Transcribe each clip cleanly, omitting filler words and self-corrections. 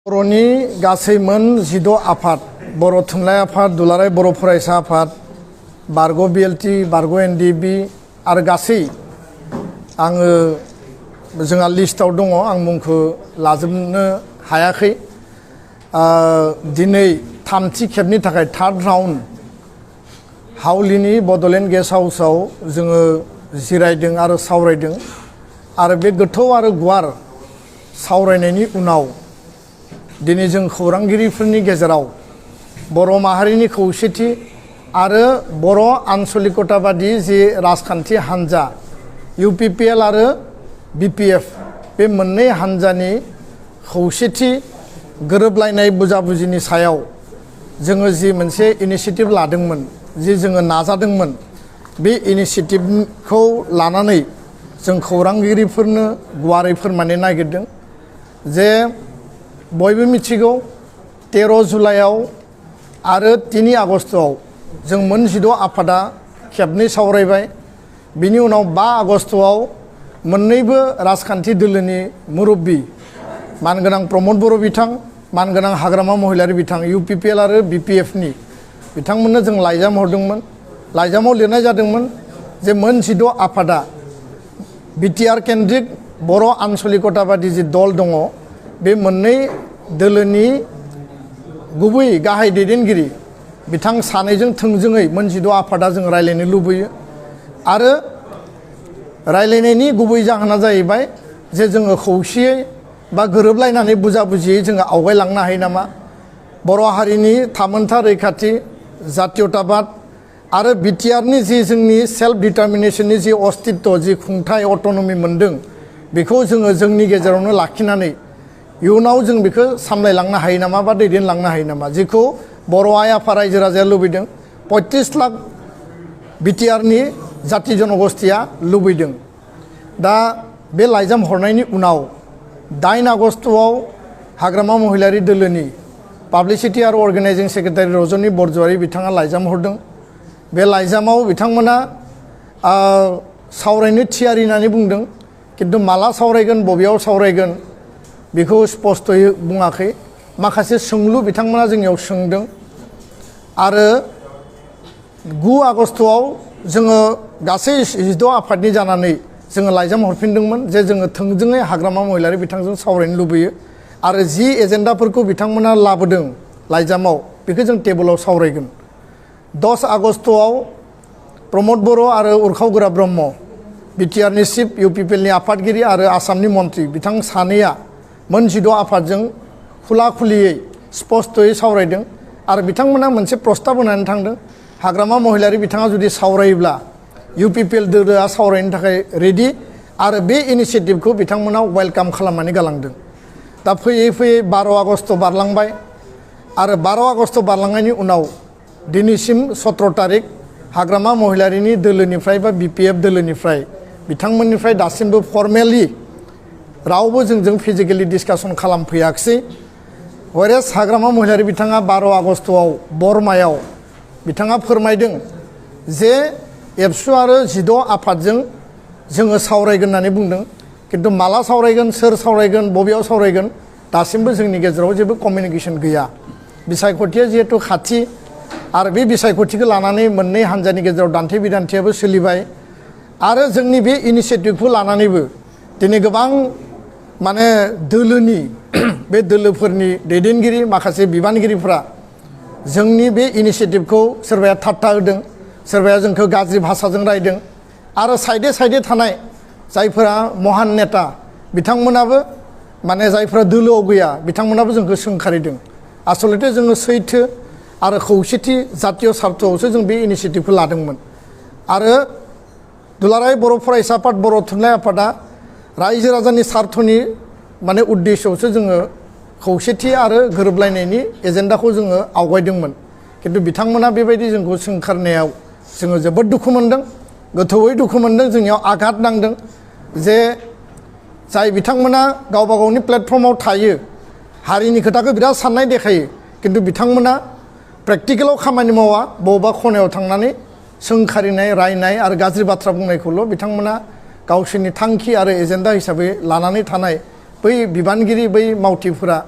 बर'नि गासै मोन 16 आफाद बर' थुनलाइ आफाद दुलाराय बर' फरायसा आफाद बारग' बिएलटि बारग' एनडिबि आरो गासै आङो जोंहा लिस्टआव दङ आं मुंखौ लाजोबनो हायाखै दिनै थामथि खेबनि थाखाय थार्ड राउन्ड हावलिनि बड'लेण्ड गेस्ट हाउसआव जोङो जिरायदों आरो सावरायदों आरो बे गोथौ आरो गुवार सावरायनायनि उनाव दिनै जों खौरांगिरिफोरनि गेजेराव बर' माहारिनि खौसेथि आरो बर' आन्चलिकताबादि जि राजखान्थि हान्जा इउपिपिएल आरो बिपिएफ बे मोननै हान्जानि खौसेथि गोरोबलायनाय बुजाबुजिनि सायाव जोङो जि मोनसे इनिशिएटिभ लादोंमोन जि जोङो नाजादोंमोन बे इनिशिएटिभखौ लानानै जों खौरांगिरिफोरनो गुवारै फोरमायनो नागिरदों जे बयबो मिथिगौ 13 जुलाइआव आरो 3 आगस्तआव जों मोन 16 आफादा खेबनै सावरायबाय बिनि उनाव 5 आगस्तआव मोननैबो राजखान्थि दोलोनि मुरब्बी मानगोनां प्रमद बर' बिथां मानगोनां हाग्रामा महिलारि बिथां इउपिपिएल आरो बिपिएफनि बिथांमोननो जों लाइजाम हरदोंमोन लाइजामाव लिरनाय जादोंमोन जे मोन 16 आफादा बिटिआर केन्द्रिक बर' आन्चलिकताबादि जि दल दङ बे मोननै दोलोनि गुबै गाहाय दैदेनगिरि बिथां सानैजों थोंजोङै मोन 16 आफादा जों रायलायनो लुबैयो आरो रायलायनायनि गुबै जाहोना जाहैबाय जे जोङो खौसेयै बा गोरोबलायनानै बुजाबुजियै जोङो आवगायलांनो हायो नामा बर' हारिनि थामोनथा रैखाथि जातीयताबाद आरो बिटिआरनि जि जोंनि सेल्फ डिटारमिनेशननि जि अस्तित्व जि खुंथाय अट'नमि मोनदों बेखौ जोङो जोंनि गेजेरावनो लाखिनानै इयुनाव जों बेखौ सामलायलांनो हायो नामा बा दैदेनलांनो हायो नामा जेखौ बर' आइ आफा रायजो राजाया लुबैदों 35 लाख बिटिआरनि जाति जनगोष्ठीया लुबैदों दा बे लाइजाम हरनायनि उनाव 8 आगस्तआव हाग्रामा महिलारि दोलोनि पाब्लिसिटि आरो अर्गेनाइजिं सेक्रेटारि रजनी बरज'वारि बिथाङा लाइजाम हरदों बे लाइजामाव बिथांमोना सावरायनो थियारि होननानै बुंदों किन्तु माला सावरायगोन बबेयाव सावरायगोन बेखौ स्पष्टयै बुङाखै माखासे सोंलु बिथांमोना जोंनियाव सोंदों आरो 9 आगस्तआव जोङो गासै 16 आफादनि जानानै जोङो लाइजाम हरफिनदोंमोन जे जोङो थोंजोङै हाग्रामा महिलारि बिथांजों सावरायनो लुबैयो आरो जि एजेन्डाफोरखौ बिथांमोना लाबोदों लाइजामाव बेखौ जों टेबोलाव सावरायगोन 10 आगस्तआव प्रमद बर' आरो उरखाव गोरा ब्रह्म बिटिआरनि चिफ इउपिपिएलनि आफादगिरि आरो आसामनि मन्त्रि बिथां सानैया मोन 16 आफादजों खुला खुलियै स्पष्टयै सावरायदों आरो बिथांमोना मोनसे प्रस्ताब होनानै थांदों हाग्रामा महिलारि बिथाङा जुदि सावरायोब्ला इउपिपिएल दोलोआ सावरायनो थाखाय रेडि आरो बे इनिशिएटिभखौ बिथांमोना वेलकाम खालामनानै गालांदों दा फैयै फैयै 12 आगस्त बारलांबाय आरो 12 आगस्त बारलांनायनि उनाव दिनैसिम 17 तारिख हाग्रामा महिलारिनि दोलोनिफ्राय बा बिपिएफ दोलोनिफ्राय बिथांमोननिफ्राय दासिमबो फर्मेलि रावबो जोंजों फिजिकेलि डिसकासन खालामफैयाखिसै हरेस हाग्रामा महिलारि बिथाङा 12 आगस्तआव बरमायाव बिथाङा फोरमायदों जे एबसु आरो 16 आफादजों जोङो सावरायगोन होननानै बुंदों किन्तु माला सावरायगोन सोर सावरायगोन बबेयाव सावरायगोन दासिमबो जोंनि गेजेराव जेबो कमिउनिकेसन गैया बिसायख'थिया जिहेतु खाथि आरो बे बिसायख'थिखौ लानानै मोननै हान्जानि गेजेराव दान्थे बिदान्थेयाबो सोलिबाय आरो जोंनि बे इनिशिएटिभखौ लानानैबो दिनै गोबां माने दोलोनि बे दोलोफोरनि दैदेनगिरि माखासे बिबानगिरिफ्रा जोंनि बे इनिशिएटिभखौ सोरबाया थाट्टा होदों सोरबाया जोंखौ गाज्रि भाषाजों रायदों आरो साइडे साइडे थानाय जायफोरा महान नेता बिथांमोनाबो माने जायफोरा दोलोआव गैया बिथांमोनाबो जोंखौ सोंखारिदों आसलथे जोङो सैथो आरो खौसेथि जातीय सार्थआवसो जों बे इनिशिएटिभखौ लादोंमोन आरो दुलाराय बर' फरायसा आफाद बर' थुनलाइ आफादा रायजो राजानि सार्थनि माने उद्देश्यआवसो जोङो खौसेथि आरो गोरोबलायनायनि एजेन्डाखौ जोङो आवगायदोंमोन किन्तु बिथांमोना बेबायदि जोंखौ सोंखारनायाव जोङो जोबोद दुखु मोनदों गोथौयै दुखु मोनदों जोंनियाव आघात नांदों जे जाय बिथांमोना गावबा गावनि प्लेटफर्माव थायो हारिनि खोथाखौ बिराद साननाय देखायो किन्तु बिथांमोना प्रेक्टिकेलाव खामानि मावा बबेबा खनायाव थांनानै सोंखारिनाय रायनाय आरो गाज्रि बाथ्रा बुंनायखौल' बिथांमोना गावसोरनि थांखि आरो एजेन्डा हिसाबै लानानै थानाय बै बिबानगिरि बै मावथिफोरा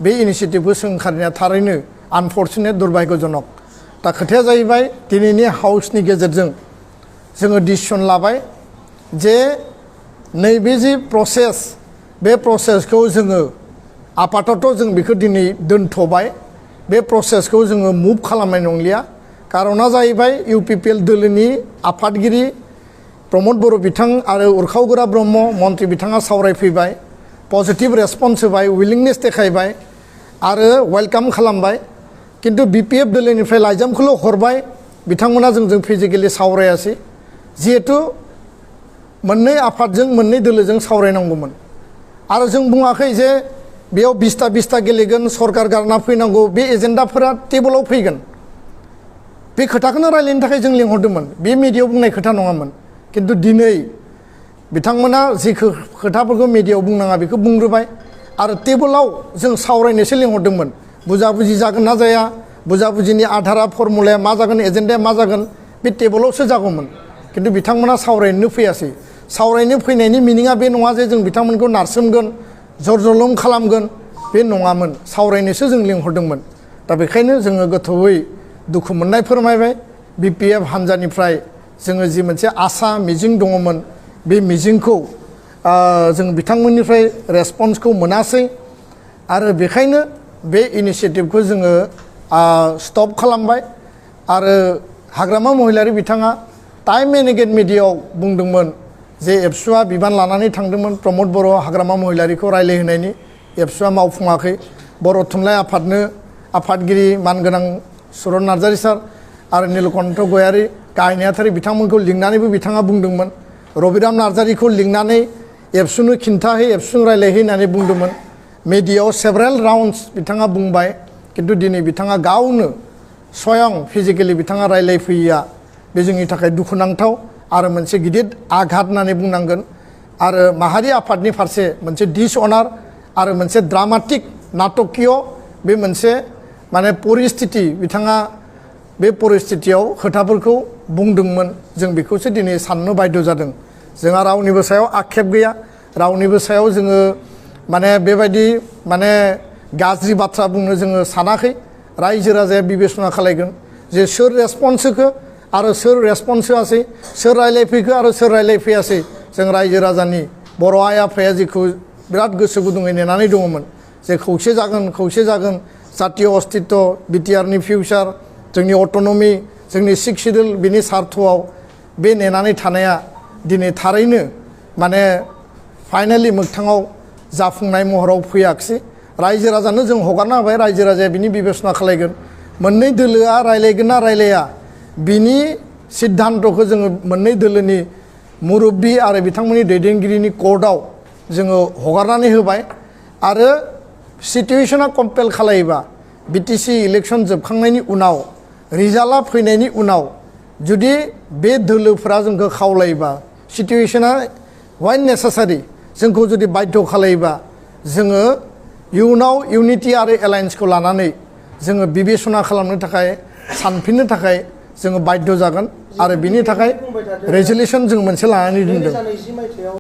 बे इनिशिएटिभखौ जों ओंखारनाया थारैनो आनफर्चुनेट दुर्भाग्यजनक दा खोथाया जाहैबाय दिनैनि हाउसनि गेजेरजों जोङो डिसिसन लाबाय जे नैबे जि प्रसेस बे प्रसेसखौ जोङो आपातत जों बेखौ दिनै दोनथ'बाय बे प्रसेसखौ जोङो मुभ खालामनाय नंलिया कारना जाहैबाय इउपिपिएल दोलोनि आफादगिरि प्रमद बर' बिथां आरो उरखावगोरा ब्रह्म मन्त्रि बिथाङा सावरायफैबाय पजिटिभ रेसपन्स होबाय उइलिंनेस देखायबाय आरो वेलकाम खालामबाय किन्तु बिपिएफ दोलोनिफ्राय लाइजामखौल' हरबाय बिथांमोना जोंजों फिजिकेलि सावरायासै जिहेतु मोननै आफादजों मोननै दोलोजों सावरायनांगौमोन आरो जों बुङाखै जे बेयाव 20ता गेलेगोन सरकार गारना फैनांगौ बे एजेन्डाफोरा टेबोलाव फैगोन बे खोथाखौनो रायलायनो थाखाय जों लिंहरदोंमोन बे मिडियायाव बुंनाय खोथा नङामोन किन्तु दिनै बिथांमोना जि खोथाफोरखौ मिडियायाव बुंनाङा बेखौ बुंग्रोबाय आरो टेबोलाव जों सावरायनोसो लिंहरदोंमोन बुजाबुजि जागोन ना जाया बुजाबुजिनि आधारा फर्मुलाया मा जागोन एजेन्डाया मा जागोन बे टेबोलावसो जागौमोन किन्तु बिथांमोना सावरायनो फैयासै सावरायनो फैनायनि मिनिङा बे नङा जे जों बिथांमोनखौ नारसोमगोन जरजलम खालामगोन बे नङामोन सावरायनोसो जों लिंहरदोंमोन दा बेखायनो जोङो गोथौयै दुखु मोननाय फोरमायबाय बिपिएफ हान्जानिफ्राय जोङो जि मोनसे आसा मिजिं दङमोन बे मिजिंखौ जों बिथांमोननिफ्राय रेसपन्सखौ मोनासै आरो बेखायनो बे इनिशिएटिभखौ जोङो स्टप खालामबाय आरो हाग्रामा महिलारि बिथाङा टाइम एन्ड एगेन मिडियायाव बुंदोंमोन जे एबसुआ बिबान लानानै थांदोंमोन प्रमद बर' हाग्रामा महिलारिखौ रायलायहोनायनि एबसुआ मावफुङाखै बर' थुनलाइ आफादनो आफादगिरि मानगोनां सुरन नार्जारि सार आरो नीलकण्ठ गयारि गाहाय नेहाथारि बिथांमोनखौ लिंनानैबो बिथाङा बुंदोंमोन रबिराम नार्जारिखौ लिंनानै एबसुनो खिन्थाहै एबसुनो रायलायहै होननानै बुंदोंमोन मिडियायाव सेभारेल राउन्डस बिथाङा बुंबाय किन्तु दिनै बिथाङा गावनो स्वयं फिजिकेलि बिथाङा रायलायफैयैया बे जोंनि थाखाय दुखुनांथाव आरो मोनसे गिदिर आघात होननानै बुंनांगोन आरो माहारि आफादनि फारसे मोनसे डिसअनार आरो मोनसे ड्रामाटिक नाटकीय बे मोनसे माने परिस्थिति बिथाङा बे परिस्थितियाव खोथाफोरखौ बुंदोंमोन जों बेखौसो दिनै साननो बाध्य जादों जोंहा रावनिबो सायाव आक्षेप गैया रावनिबो सायाव जोङो माने बेबायदि माने गाज्रि बाथ्रा बुंनो जोङो सानाखै रायजो राजाया बिबेसना खालायगोन जे सोर रेसपन्स होखो आरो सोर रेसपन्स होआसै सोर रायलायफैखो आरो सोर रायलायफैयासै जों रायजो राजानि बर' आइ आफाया जेखौ बिराद गोसो गुदुङै नेनानै दङमोन जे खौसे जागोन जातीय अस्तित्व बिटिआरनि फिउचार जोंनि अट'नमि जोंनि 6 सिडुल बिनि सार्थआव बे नेनानै थानाया दिनै थारैनो माने फाइनालि मोगथाङाव जाफुंनाय महराव फैयाखिसै रायजो राजानो जों हगारना होबाय रायजो राजाया बिनि बिबेसना खालायगोन मोननै दोलोआ रायलायगोन ना रायलाया बिनि सिद्धान्तखौ जोङो मोननै दोलोनि मुरब्बी आरो बिथांमोननि दैदेनगिरिनि कर्टआव जोङो हगारनानै होबाय आरो सिटुएशना कम्पेल खालायोबा बिटिसि इलेक्शन जोबखांनायनि उनाव रिजाल्टआ फैनायनि उनाव जुदि बे दोलोफोरा जोंखौ खावलायोबा सिटुएशना वाइन नेसेसारि जोंखौ जुदि बाध्य खालायोबा जोङो इयुनाव इउनिटि आरो एलायन्सखौ लानानै जोङो बिबेसना खालामनो थाखाय सानफिननो थाखाय जोङो बाध्य जागोन आरो बिनि थाखाय रेजोलिउसन जों मोनसे लानानै दोनदों